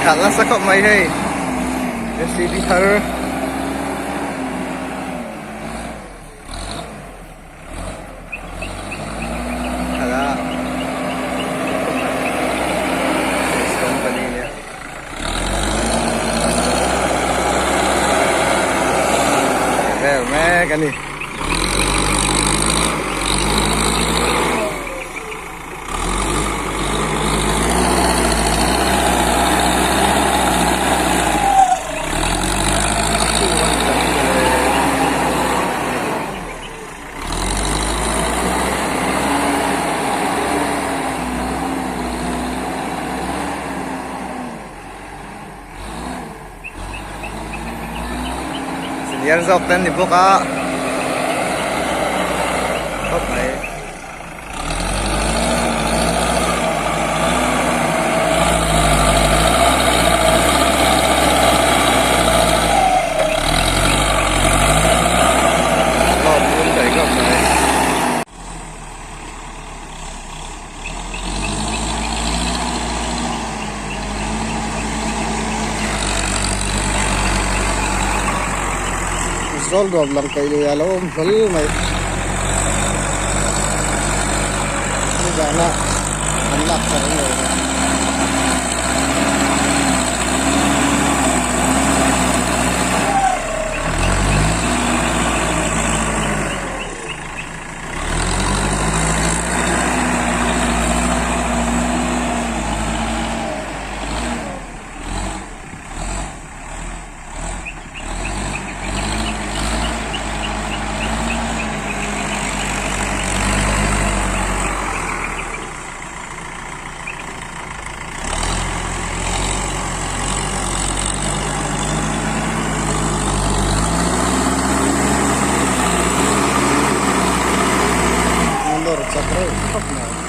Khalh nasa khawp mai hei JCB thar. Khalh a company nia. Vel mek a ni. Senior zawk te an ni bawk a khawp mai. Zawl nuam lang kaih lui a lo awm hlawl mai nizana an lak thar a ni awm e. Nawr chak reuh khawp mai.